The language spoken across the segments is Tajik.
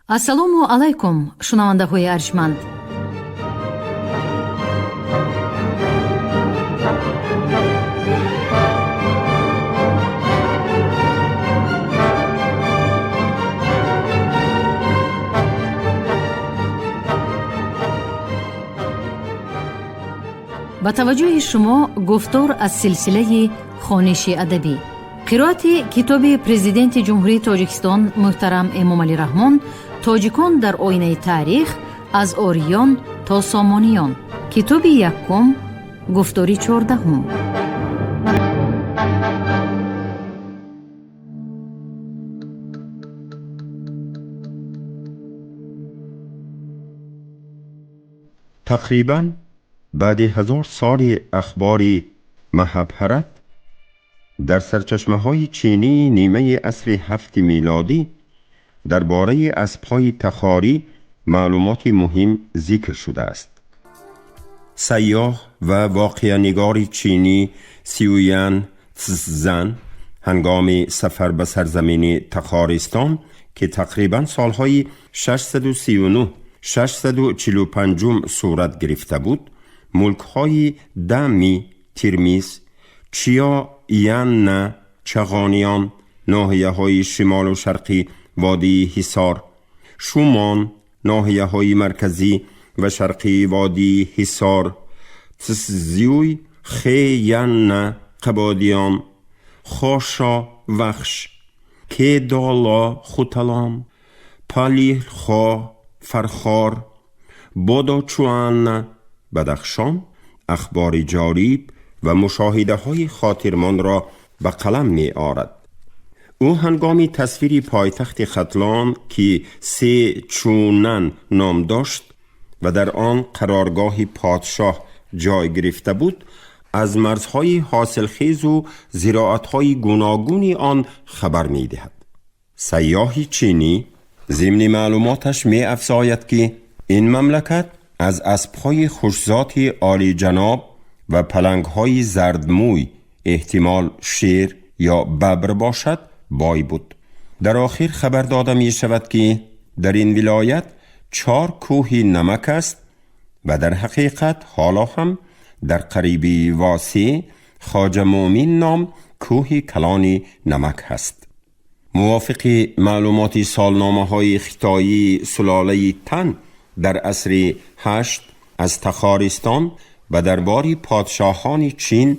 Ассалому алайкум, шунавандаҳои арҷманд. Ба таваҷҷӯҳи шумо гуфтор аз силсилаи хониши адабӣ, қироати китоби Президенти Ҷумҳурии Тоҷикистон муҳтарам Эмомалӣ Раҳмон «Тоҷикон дар оинаи таърих: аз ориён то сомониён», китоби якум, гуфтори 14-ум. Тақрибан баъди 1000 соли ахбори Маҳабҳарат дар сарчашмаҳои чинии нимаи асри ҳафти милодӣ дар бораи аспҳои тахорӣ маълумоти муҳим зикр шудааст. Сайёҳ ва воқеанигори чинӣ Сюян Цзан ҳангоми сафар ба сарзамини Тахористон, ки тақрибан солҳои 639 645 сурат гирифта буд, мулкҳои Дами, Тирмиз, Чиё, Янна, Чағониён, ноҳияҳои шимолу шарқи водии Ҳисор, Шумон, ноҳияҳои марказӣ ва шарқии водии Ҳисор, Тсзюй, Хеянна, Қабодиён, Хошо, Вахш, Кедоло, Хуталон, Палихо, Фархор, Бодочуанна, Бадахшон ахбори ҷолиб ва мушоҳидаҳои хотирмонро ба қалам меорад. Ӯ ҳангоми тасвири пойтахти Хатлон, ки Се Чунан ном дошт ва дар он қароргоҳи подшоҳ ҷой гирифта буд, аз марзҳои ҳосилхезу зироатҳои гуногуни он хабар медиҳад. Сайёҳи чинӣ зимни маълумоташ меафзояд, ки ин мамлакат аз аспҳои хушзоти олиҷаноб ва палангҳои зардмӯй, эҳтимол шер ё бабр бошад, бой буд. Дар охир хабар дода мешавад, ки дар ин вилоят чор кӯҳи намак аст ва дар ҳақиқат ҳоло ҳам дар қариби Восеъ Хоҷа Муъмин ном кӯҳи калони намак ҳаст. Мувофиқи маълумоти солномаҳои хитоии сулолаи Тан, дар асри ҳашт аз Тахористон ба дарбори подшоҳони Чин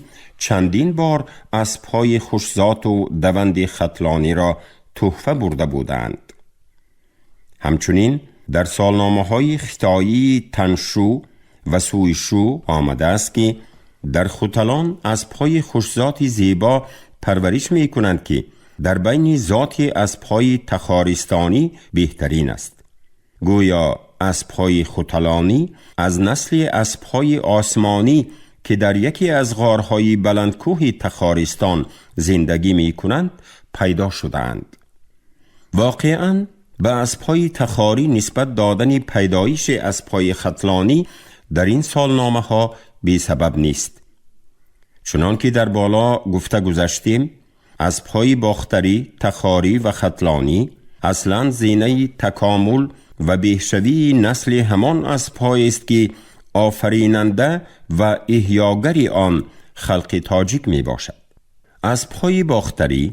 чандин бор аспҳои хушзоту даванди хатлониро тӯҳфа бурда буданд. Ҳамчунин дар солномаҳои хитоии Таншу ва Суйшу омадааст, ки дар Хуталон аспҳои хушзоти зебо парвариш мекунанд, ки дар байни зоти аспҳои тахористонӣ беҳтарин аст. Гӯё аспҳои хуталонӣ аз насли аспҳои осмонӣ, ки дар яке аз ғорҳои баландкӯҳи Тахористон зиндагӣ мекунанд, пайдо шудаанд. Воқеан ба аспҳои тахорӣ нисбат додани пайдоиши аспҳои хатлонӣ дар ин солномаҳо бесабаб нест. Чунон ки дар боло гуфта гузаштем, аспҳои бохтарӣ, тахорӣ ва хатлонӣ аслан зинаи такомул ва беҳшавии насли ҳамон аспҳоест, ки офаринанда ва эҳёгари он халқи тоҷик мебошад. Аспҳои бохтарӣ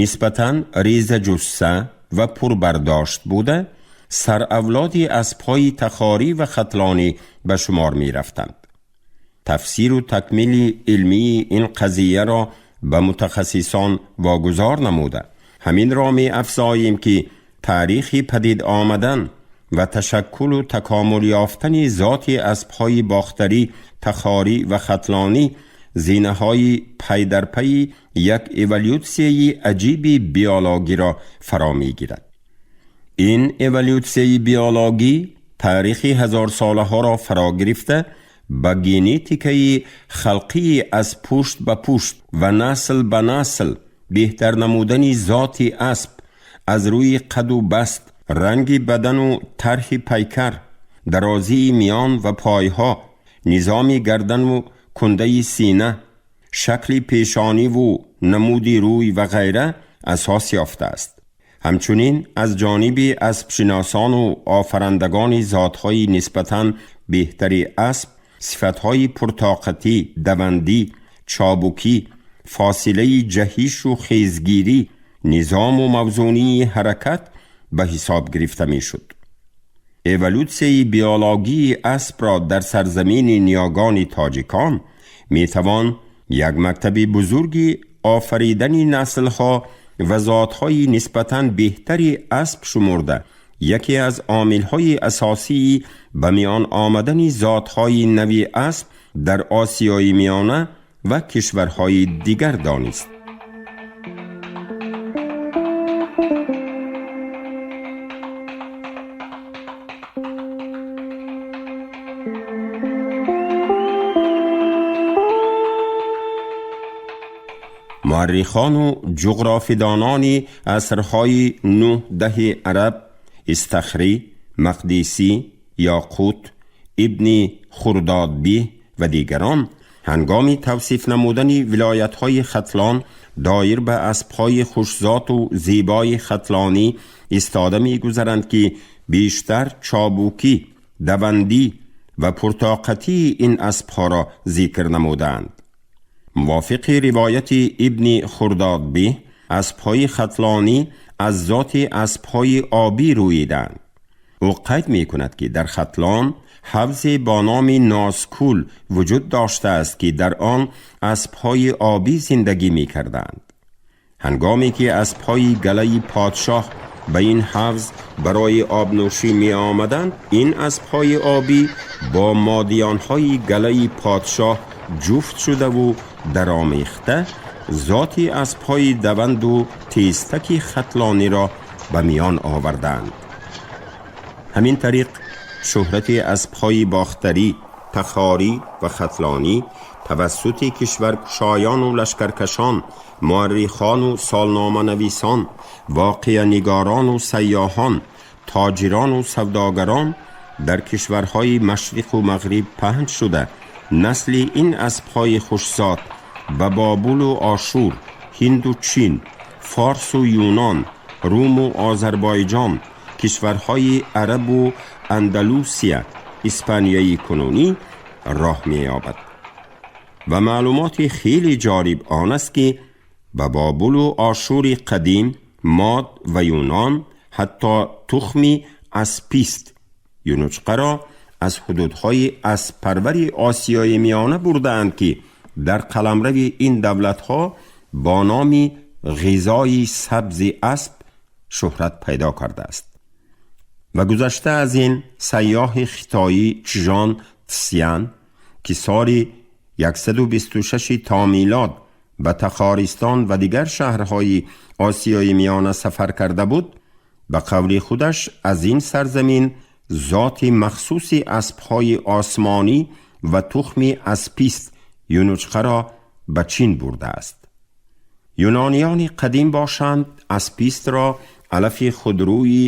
нисбатан резаҷусса ва пурбардошт буда, саравлоди аспҳои тахорӣ ва хатлонӣ ба шумор мерафтанд. Тафсиру такмили илмии ин қазияро ба мутахассисон вогузор намуда, ҳаминро меафзоем, ки таърихи падид омадан ва ташаккулу такомул ёфтани зоти аспҳои бохтарӣ, тахорӣ ва хатлонӣ зинаҳои пайдарпайи як эволютсияи аҷиби биологиро фаро мегирад. Ин эволютсияи биологӣ таърихи ҳазорсолаҳоро фаро гирифта, ба генетикаи халқии аз пушт ба пушт ва насл ба насл беҳтар намудани зоти асп аз рӯи қаду баст, ранги бадану тарҳи пайкар, дарозии миён ва пойҳо, низоми гардану кундаи сина, шакли пешониву намуди рӯй ва ғайра асос ёфтааст. Ҳамчунин аз ҷониби аспшиносон ва офарандагони зотҳои нисбатан беҳтари асп сифатҳои пуртоқатӣ, давандӣ, чобукӣ, фосилаи ҷаҳишу хезгирӣ, низому мавзунии ҳаракат ба ҳисоб гирифта мешуд. Эволютсияи биологии аспро дар сарзамини ниёгони тоҷикон метавон як мактаби бузурги офаридани наслҳо ва зотҳои нисбатан беҳтари асп шумурда, яке аз омилҳои асосии ба миён омадани зотҳои нави асп дар Осиёи Миёна ва кишварҳои дигар донист. Муаррихону ҷуғрофидонони асрҳои 9-10 араб Истахрӣ, Мақдисӣ, Ёқут, Ибни Хурдодбиҳ ва дигарон ҳангоми тавсиф намудани вилоятҳои Хатлон доир ба аспҳои хушзоту зебои хатлонӣ истода мегузаранд, ки бештар чобукӣ, давандӣ ва пуртоқатии ин аспҳоро зикр намудаанд. Мувофиқи ривояти Ибни Хурдодбиҳ, аспҳои хатлонӣ аз зоти аспҳои обӣ рӯидаанд. Ӯ қайд мекунад, ки дар Хатлон ҳавзе бо номи Нозкул вуҷуд доштааст, ки дар он аспҳои обӣ зиндагӣ мекарданд. Ҳангоме ки аспҳои галаи подшоҳ ба ин ҳавз барои обнӯшӣ меомаданд, ин аспҳои обӣ бо модиёнҳои галаи подшоҳ ҷуфт шудаву даромехта зоти аспҳои даванду тезтаки хатлониро ба миён оварданд. Ҳамин тариқ шӯҳрати аспҳои бохтарӣ, тахорӣ ва хатлонӣ тавассути кишваркушоёну лашкаркашон, муаррихону солноманависон, воқеанигорону сайёҳон, тоҷирону савдогарон дар кишварҳои машриқу мағриб паҳн шуда, насли ин аспҳои хушзот ба Бобулу Ошур, Ҳинду Чин, Форсу Юнон, Руму Озарбойҷон, кишварҳои Арабу Андалусия, Испанияи кунунӣ роҳ меёбад. Ва маълумоти хеле ҷолиб он аст, ки ба Бобулу Ошури қадим, Мод ва Юнон ҳатто тухми аспист юнучқаро аз ҳудудҳои асппарвари Осиёи Миёна бурдаанд, ки дар қаламрави ин давлатҳо бо номи ғизои сабзи асп шӯҳрат пайдо кардааст. Ва гузашта аз ин сайёҳи хитоӣ Чжон Тсян, ки соли 126 то милод ба Тахористон ва дигар шаҳрҳои Осиёи Миёна сафар карда буд, ба қавли худаш аз ин сарзамин зоти махсуси аспҳои осмонӣ ва тухми аспист юнучқаро ба Чин бурдааст. Юнониёни қадим бошанд, аспистро алафи худрӯи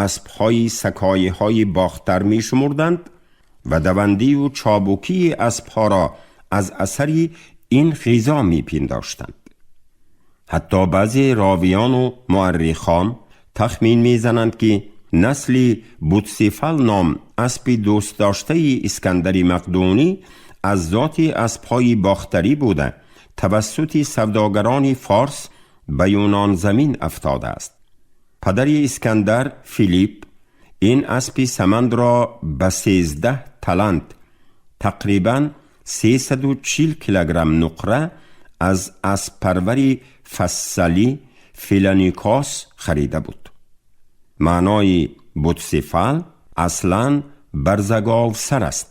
аспҳои сакоиҳои бохтар мешумурданд ва давандию чобукии аспҳоро аз асари ин ғизо мепиндоштанд. Ҳатто баъзе ровиёну муаррихон тахмин мезананд, ки насли Бутсифал ном аспи дӯстдоштаи Искандари Мақдунӣ аз зоти аспҳои бохтарӣ буда, тавассути савдогарони форс ба Юнонзамин афтодааст. Падари Искандар Филипп ин аспи самандро ба 13 талант, тақрибан 340 килограмм нуқра, аз асппарвари фассалӣ Филаникос харида буд. Маънои Бутсифал аслан барзаговсар аст.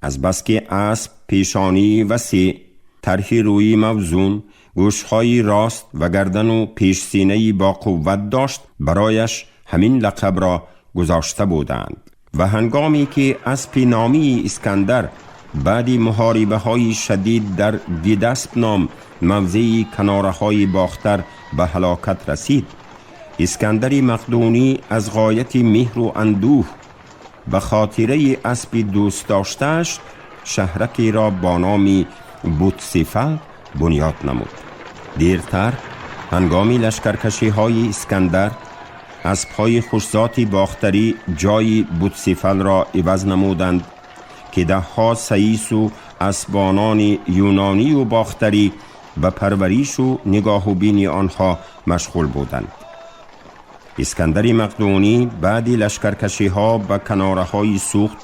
Азбаски асп пешонии васеъ, тарҳи рӯи мавзун, гӯшҳои рост ва гардану пешсинаи боқувват дошт, барояш ҳамин лақабро гузошта буданд. Ва ҳангоме ки аспи номии Искандар баъди муҳорибаҳои шадид дар Гидасп ном мавзеи канораҳои Бохтар ба ҳалокат расид, Искандари Мақдунӣ аз ғояти меҳру андӯҳ ба хотираи аспи дӯстдоштааш шаҳракеро бо номи Бутсифал бунёд намуд. Дертар ҳангоми лашкаркашиҳои Искандар اسب‌های خوشذات باختری جای بوتسیفل را عوض نمودند که دهها سیس و اسبانان یونانی و باختری به پرورش و نگاه و بین آنها مشغول بودند. اسکندر مقدونی بعد لشکرکشی ها به کناره های سوخت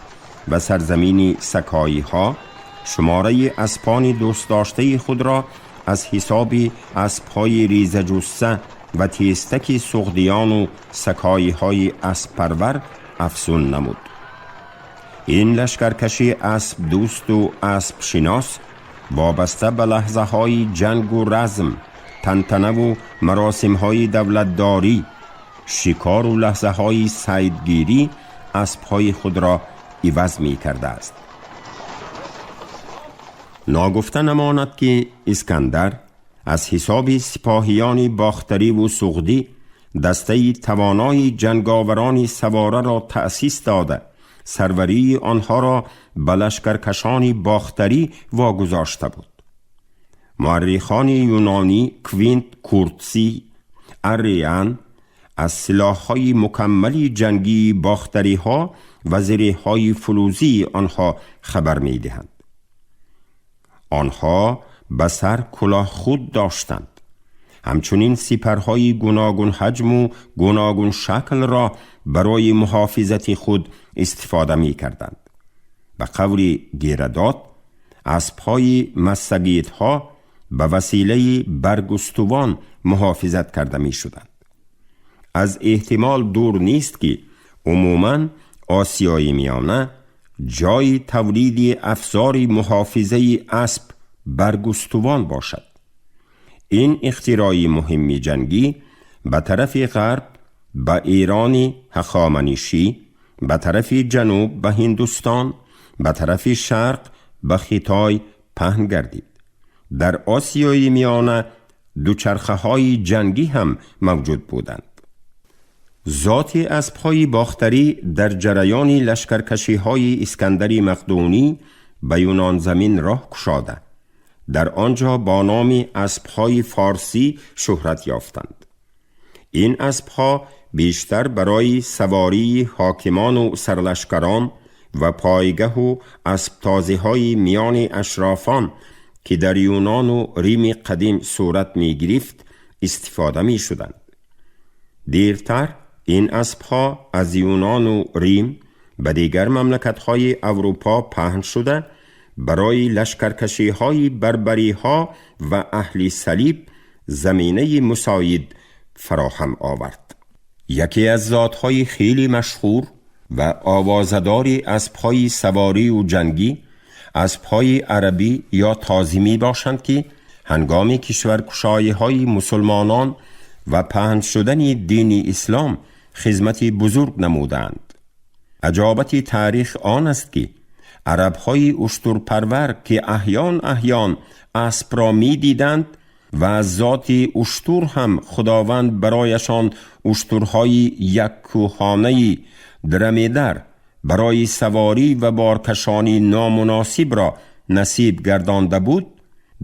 و سرزمین سکایی ها شماره اسپان دوست داشته خود را از حساب اسب‌های ریزه جثه و تیستک سغدیان و سکایی های اسب پرور افزون نمود. این لشکرکشی اسب دوست و اسب شناس وابسته به لحظه های جنگ و رزم، تنتنه و مراسم های دولتداری، شکار و لحظه های صیدگیری اسب های خود را عوض می کرده است. ناگفته نماند که اسکندر از حساب سپاهیان باختری و سغدی دسته توانای جنگاوران سواره را تأسیس داده، سروری آنها را به لشکرکشان باختری واگذاشته بود. مورخان یونانی کوینت کورتسی اریان از سلاح‌های مکمل جنگی باختری ها و زره‌های فلوزی آنها خبر می دهند. آنها به سر کلاه خود داشتند. همچنین سپرهای گوناگون حجم و گوناگون شکل را برای محافظت خود استفاده می کردند. به قول گیردات، اسب‌های مسگیت‌ها به وسیله برگستوان محافظت کرده می شدند. از احتمال دور نیست که عموماً آسیای میانه جای تولید افزار محافظه اسب برگستوان باشد. این اختراع مهم جنگی به طرف غرب به ایران هخامنشی، به طرف جنوب به هندوستان، به طرف شرق به خیتای پهن گردید. در آسیای میانه دوچرخه های جنگی هم موجود بودند. ذات اسب‌های باختری در جریان لشکرکشی‌های اسکندر مقدونی به یونان زمین راه گشاده، در آنجا با نام اسب‌های فارسی شهرت یافتند. این اسب‌ها بیشتر برای سواری حاکمان و سرلشکران و پایگه و اسب‌تازی‌های میان اشرافان که در یونان و ریم قدیم صورت می‌گرفت استفاده می‌شدند. دیرتر این اسب‌ها از یونان و ریم به دیگر مملکت‌های اروپا پهن شده، برای لشکرکشی‌های بربری‌ها و اهل صلیب زمینه مساعد فراهم آورد. یکی از ذات‌های خیلی مشهور و آوازدار اسب‌های سواری و جنگی اسب‌های عربی یا تازی می باشند که هنگام کشورکشایی‌های مسلمانان و پهن شدن دین اسلام خدمت بزرگ نمودند. عجابت تاریخ آن است که عرب‌های اشترپرور که احیان احیان اسب را می دیدند و از ذات اشتر هم خداوند برایشان اشترهای یک کوهانه درمیدر برای سواری و بارکشانی نامناسب را نصیب گردانده بود،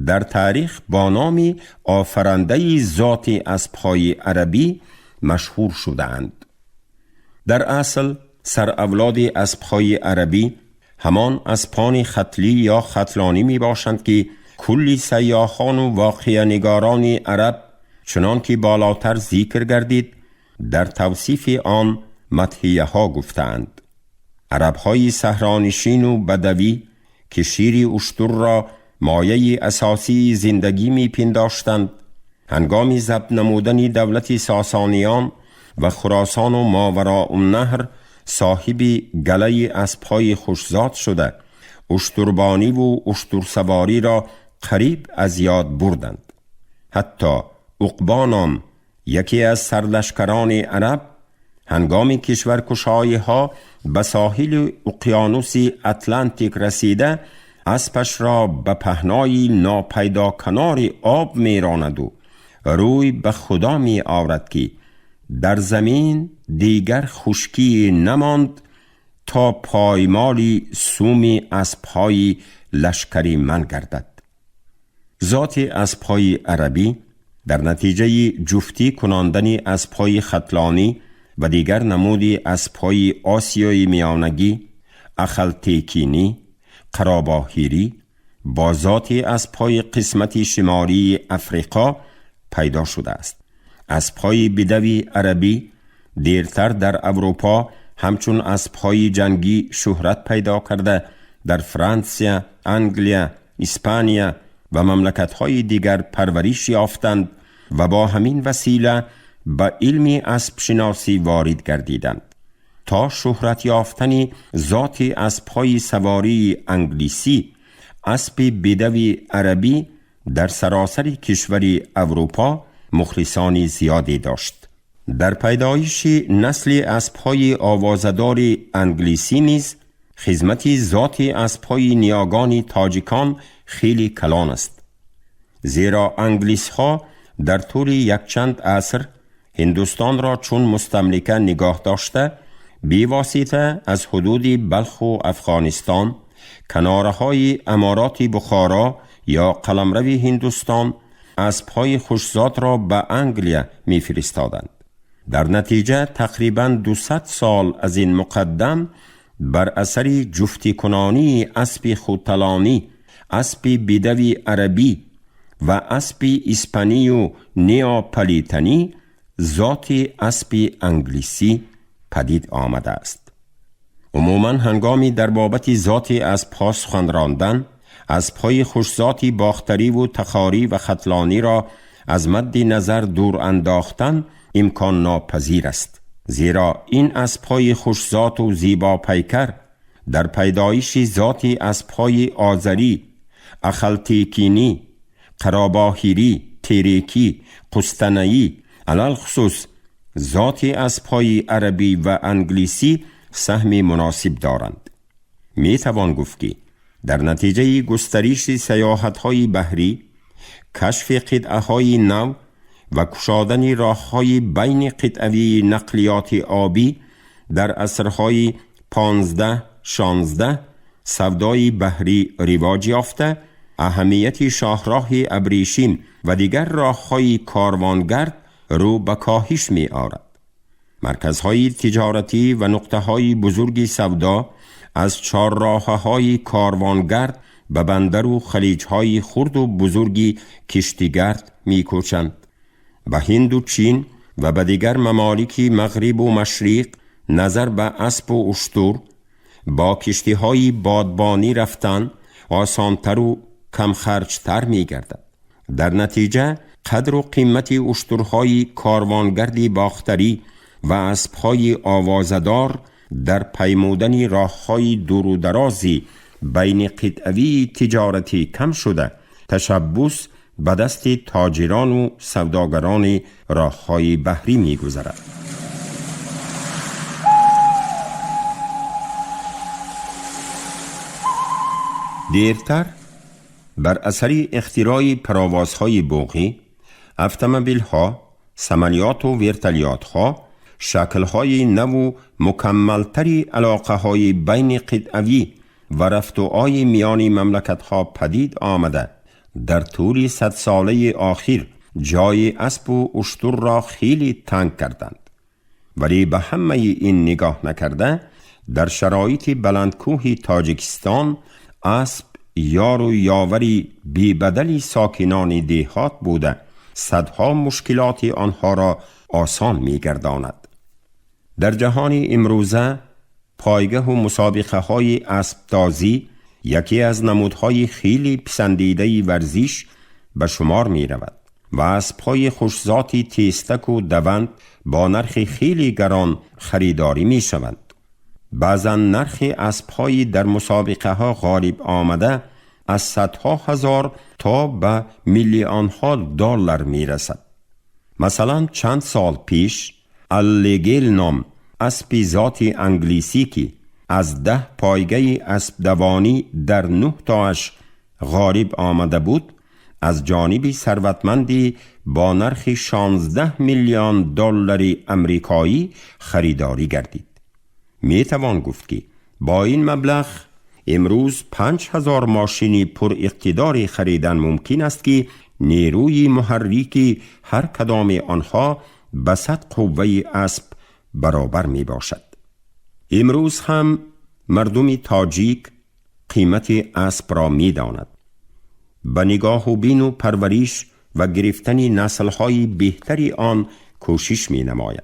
در تاریخ با نام آفرنده ذات اسب‌های عربی مشهور شدند. در اصل سر اولاد اسب‌های عربی همان اسپان ختلی یا ختلانی می باشند که کلی سیاحان و واقعه نگاران عرب چنان که بالاتر ذکر گردید در توصیف آن مدحیه ها گفتند. عرب های صحرانشین و بدوی که شیر اشتر را مایه اساسی زندگی می پنداشتند، هنگام ضبط نمودن دولت ساسانیان و خراسان و ماوراء النهر صاحب گله اسب‌های خوشزاد شده، اشتربانی و اشترسواری را قریب از یاد بردند. حتی عقبانام یکی از سرلشکران عرب هنگام کشورکشایی‌ها به ساحل اقیانوس اتلانتیک رسیده، اسبش را به پهنای ناپیدا کنار آب می‌راند و روی به خدا می آورد که در زمین دیگر خشکی نماند تا پایمالی سوم اسب‌های لشکری من گردد. ذات اسب‌های عربی در نتیجه جفتی کناندن اسب‌های ختلانی و دیگر نمودی اسب‌های آسیای میانگی، اخلتیکینی، قراباهیری با ذات اسب‌های قسمت شمالی افریقا پیدا شده است. اسب‌های بدوی عربی دیرتر در اروپا همچون اسب‌های جنگی شهرت پیدا کرده در فرانسه، انگلیا، اسپانیا و مملکت‌های دیگر پرورش یافتند و با همین وسیله به علم اسب شناسی وارد گردیدند. تا شهرت یافتن ذات اسب‌های سواری انگلیسی، اسب بدوی عربی در سراسر کشور اروپا مخلصان زیادی داشت. در پیدایش نسل اسب‌های آوازدار انگلیسی نیز خدمت ذات اسب‌های نیاگان تاجیکان خیلی کلان است، زیرا انگلیس‌ها در طول یک چند عصر هندوستان را چون مستملکه نگاه داشته، بیواسطه از حدود بلخ و افغانستان، کناره‌های امارات بخارا یا قلمرو هندوستان اسب‌های خوشزاد را به انگلیا می‌فرستادند. در نتیجه تقریباً 200 سال از این مقدم بر اثر جفتی کنانی اسب خوتلانی، اسب بدوی عربی و اسب اسپانی و نیاپالیتنی ذات اسب انگلیسی پدید آمده است. عموماً هنگامی در بابت ذات اسب‌ها سخن راندن، اسب‌های خوشذات باختری و تخاری و ختلانی را از مد نظر دور انداختن امکان ناپذیر است، زیرا این اسب‌های خوشذات و زیبا پیکر در پیدایش ذات اسب‌های آذری، اخلتیکینی، قراباهیری، تیریکی، قسطنه‌ای، علالخصوص ذات اسب‌های عربی و انگلیسی سهم مناسب دارند. می توان گفت که در نتیجه گسترش سیاحت‌های بحری، کشف قطعه‌های نو و کشادن راه‌های بین قطعوی نقلیات آبی در عصرهای 15، 16 سودای بحری رواج یافته، اهمیت شاهراه ابریشم و دیگر راه‌های کاروانگرد رو به کاهش می آورد. مرکزهای تجارتی و نقطه‌های بزرگ سودا از چهارراه‌های کاروانگرد به بندر و خلیج‌های خرد و بزرگی کشتیگرد می‌کوچند. به هند و چین و به دیگر ممالک مغرب و مشرق نظر به اسب و اشتر با کشتی‌های بادبانی رفتن آسانتر و کمخرجتر می‌گردد. در نتیجه قدر و قیمت اشترهای کاروانگرد باختری و اسب‌های آوازدار در پیمودن راه‌های دور و درازی بین قطعوی تجارتی کم شده، تشبث به دست تاجران و سوداگران راه‌های بحری می‌گذرد. دیرتر بر اثر اختراع پروازهای بوقی، اتومبیل‌ها، سمنیات و ورتلیات‌ها، شکل‌های نو و مکملتری علاقه‌های بین قطعوی و رفت و آی میان مملکت‌ها پدید آمده، در طول 100 ساله آخر جای اسب و اشتر را خیلی تنگ کردند. ولی به همه این نگاه نکرده، در شرایط بلندکوه تاجیکستان اسب یار و یاوری بی بدل ساکنان دیهات بوده، صدها مشکلات آنها را آسان می‌گرداند. در جهان امروزه پایگاه و مسابقه های اسب‌تازی یکی از نمودهای خیلی پسندیده ورزش به شمار می رود و اسب‌های خوشذات تیستک و دوند با نرخ خیلی گران خریداری می شوند. بعضا نرخ اسب‌های در مسابقه ها غالب آمده از صدها هزار تا به میلیون ها دلار می رسد. مثلا چند سال پیش اللیگل نام اسب ذات انگلیسی که از 10 پایگاه اسب دوانی در 9 تاش غالب آمده بود، از جانب ثروتمندی با نرخ 16 میلیون دلار امریکایی خریداری گردید. می توان گفت که با این مبلغ امروز 5000 ماشین پر اقتدار خریدن ممکن است که نیروی محرک هر کدام آنها به 100 قوه اسب برابر می باشد. امروز هم مردم تاجیک قیمت اسب را می داند. به نگاه و بین و پرورش و گرفتن نسل‌های بهتری آن کوشش می نماید.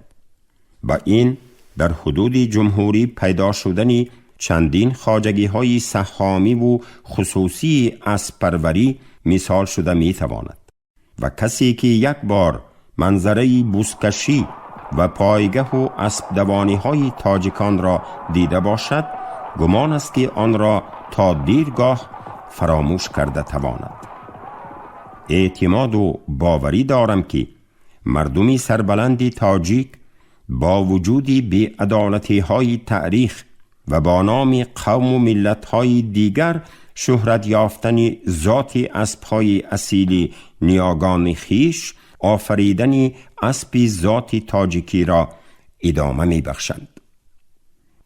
با این در حدود جمهوری پیدا شدن چندین خواجگی های سهامی و خصوصی اسب پروری مثال شده می تواند و کسی که یک بار منظره بوسکشی و پایگه و اسب دوانی های تاجیکان را دیده باشد، گمان است که آن را تا دیرگاه فراموش کرده تواند. اعتماد و باوری دارم که مردمی سربلند تاجیک با وجود بی‌عدالتی های تاریخ و با نام قوم و ملت های دیگر شهرت یافتن ذات اسب های اصیل نیاگان خویش، آفریدن اسب ذات تاجیکی را ادامه می بخشند.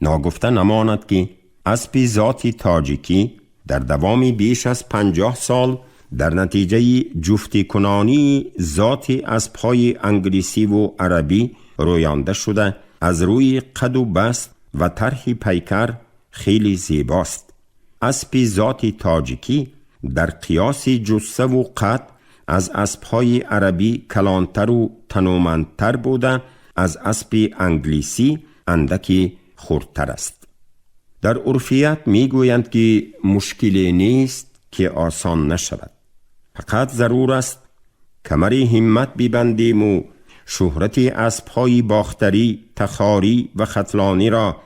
ناگفته نماند که اسب ذات تاجیکی در دوام بیش از 50 سال در نتیجه جفتی کنانی ذات اسب‌های انگلیسی و عربی رویانده شده، از روی قد و بست و طرح پیکر خیلی زیباست. اسب ذات تاجیکی در قیاس جثه و قد از اسب‌های عربی کلانتر و تنومندتر بوده، از اسب انگلیسی اندکی خردتر است. در عرفیت میگویند که مشکلی نیست که آسان نشود. فقط ضرور است کمر همت ببندیم و شهرت اسب‌های باختری، تخاری و ختلانی را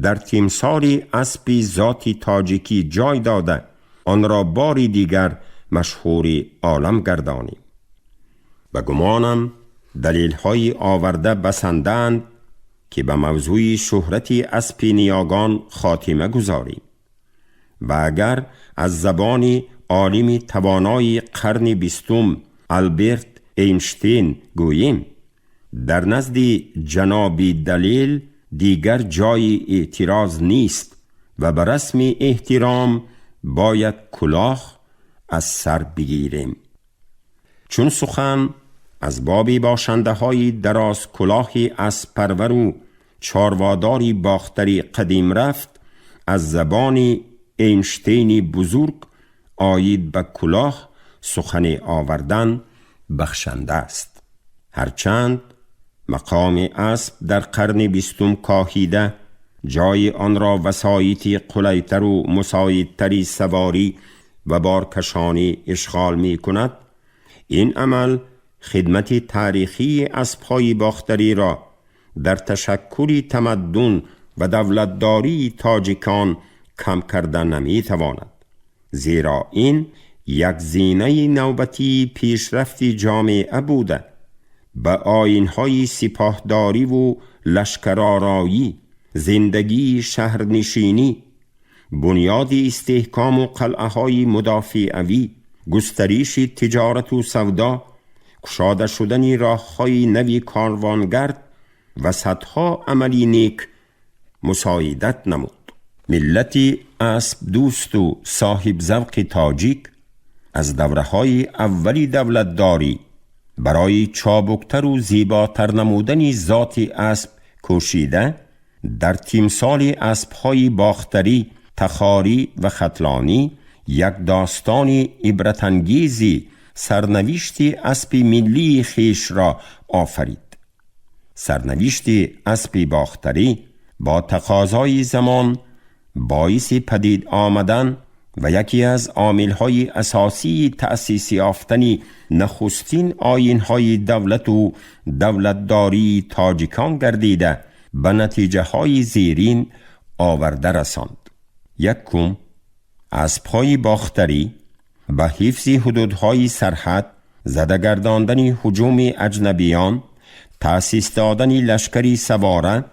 در تیمسار اسب ذات تاجیکی جای داده، آن را باری دیگر مشهور عالم گردانیم. به گمانم دلیل‌های آورده بسندند که به موضوع شهرت اسب نیاگان خاتمه گذاریم و اگر از زبان عالم توانای قرن 20 آلبرت اینشتین گوییم، در نزد جناب دلیل دیگر جای اعتراض نیست و به رسم احترام باید کلاه از سر بگیریم. چون سخن از باب باشنده های دراز کلاه اسب پرور و چارواداری باختری قدیم رفت، از زبان اینشتین بزرگ آید به کلاه سخن آوردن بخشنده است. هرچند مقام اسب در قرن 20 کاهیده، جای آن را وسایط قلیتر و مساعدتری سواری و بارکشانی اشغال می کند، این عمل خدمت تاریخی اسب‌های باختری را در تشکل تمدن و دولتداری تاجیکان کم کرده نمی تواند، زیرا این یک زینه نوبتی پیشرفت جامعه بوده، به آیین‌های سپاهداری و لشکرآرایی، زندگی شهرنشینی، بنیاد استحکام و قلعه‌های مدافعوی، گسترش تجارت و سودا، گشاده شدن راه‌های نوی کاروانگرد و صدها عملی نیک مساعدت نمود. ملت اسب دوست و صاحب ذوق تاجیک از دوره‌های اولی دولتداری برای چابکتر و زیباتر نمودن ذات اسب کوشیده، در تیمسال اسب‌های باختری، تخاری و ختلانی یک داستان عبرت‌انگیزی سرنوشت اسب ملی خویش را آفرید. سرنوشت اسب باختری با تقاضای زمان باعث پدید آمدن و یکی از عامل‌های اساسی تأسیس یافتن نخستین آیین‌های دولت و دولتداری تاجیکان گردیده، به نتیجه‌های زیرین آورده رساند. یکم، اسب‌های باختری به حفظ حدودهای سرحد، زده گرداندن هجوم اجنبیان، تأسیس دادن لشکری سواره،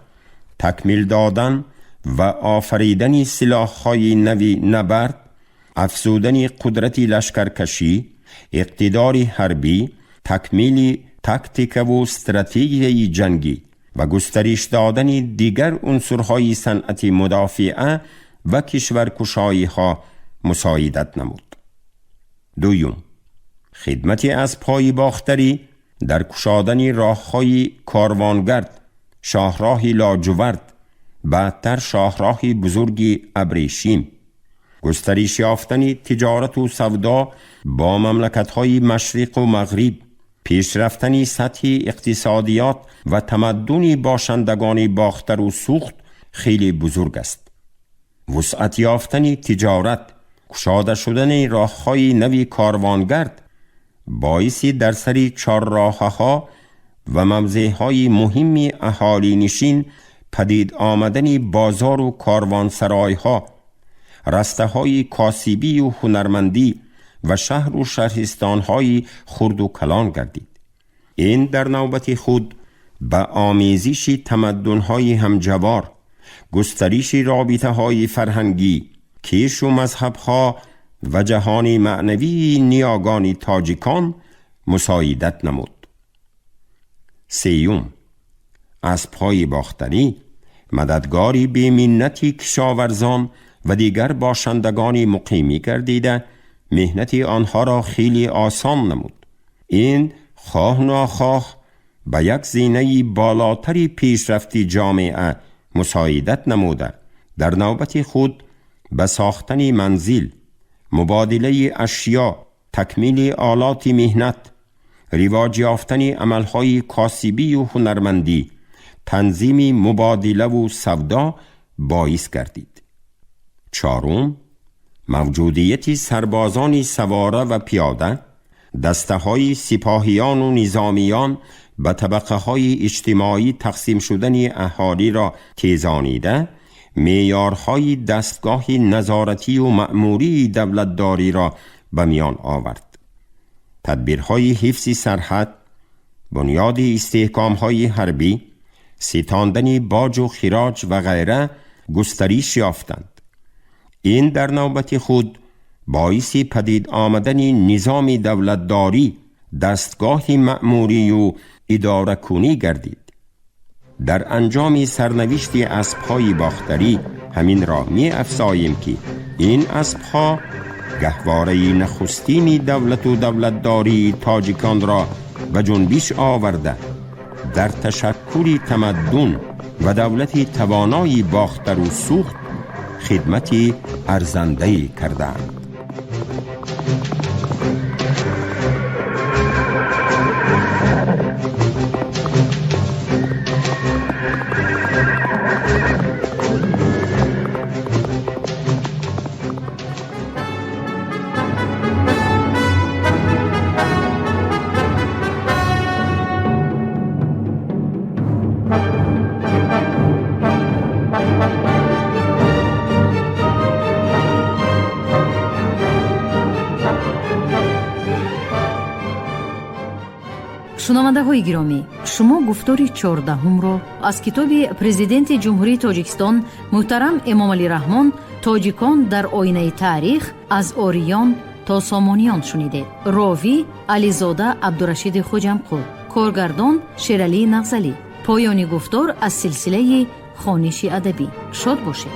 تکمیل دادن و آفریدن سلاح‌های نوی نبرد، افزودن قدرت لشکرکشی، اقتدار حربی، تکمیل تاکتیک و استراتژی جنگی و گسترش دادن دیگر عنصرهای صنعت مدافعه و کشورکشایی‌ها مساعدت نمود. دوم، خدمت اسب‌های باختری در کشادن راه‌های کاروانگرد، شاهراه لاجورد، بعدتر شاهراه بزرگ ابریشیم، گسترش یافتن تجارت و سودا با مملکت‌های مشرق و مغرب، پیشرفتن سطح اقتصادیات و تمدن باشندگان باختر و سوخت خیلی بزرگ است. وسعت یافتن تجارت، گشاده شدن راه‌های نوی کاروانگرد باعث در سر چهارراه‌ها و موضع‌های مهم اهالی نشین پدید آمدن بازار و کاروانسرای‌ها، رسته‌های کاسبی و هنرمندی و شهر و شهرستان‌های خرد و کلان گردید. این در نوبت خود به آمیزش تمدن‌های همجوار، گسترش رابطه‌های فرهنگی، کیش و مذهب‌ها و جهان معنوی نیاگان تاجیکان مساعدت نمود. سیوم، اسب‌های باختری مددگاری بی‌منتی کشاورزان و دیگر باشندگان مقیمی گردیده مهنت آنها را خیلی آسان نمود. این خواه ناخواه به یک زینه بالاتری پیشرفت جامعه مساعدت نموده در نوبت خود به ساختن منزل، مبادله اشیا، تکمیل آلات مهنت، رواج یافتن عملهای کاسبی و هنرمندی، تنظیم مبادله و سودا باعث گردید. چهارم، موجودیت سربازان سواره و پیاده، دسته های سپاهیان و نظامیان به طبقه های اجتماعی تقسیم شدن اهالی را تیزانیده، معیارهای دستگاه نظارتی و مأموری دولتداری را به میان آورد. تدبیرهای حفظ سرحد، بنیاد استحکامهای حربی، ستاندن باج و خراج و غیره گسترش یافتند. این در نوبت خود باعث پدید آمدن نظام دولتداری، دستگاه مأموری و اداره کنی گردید. در انجام سرنوشت اسب‌های باختری همین را می افزاییم که این اسب‌ها گهواره نخستین دولت و دولتداری تاجیکان را به جنبش آورده، در تشکل تمدن و دولت توانای باختر و سوخت خدمت ارزنده‌ای کردند. Шунавандаҳои гиромӣ, шумо гуфтори чордаҳумро аз китоби Президенти Ҷумҳурии Тоҷикистон муҳтарам Эмомалӣ Раҳмон «Тоҷикон дар оинаи таърих аз ориён то сомониён» шунидед. Ровӣ Ализода Абдурашиди Хуҷамқул, коргардон Шералӣ Нағзалӣ. Поёни гуфтор аз силсилаи хониши адабӣ. Шод бошед.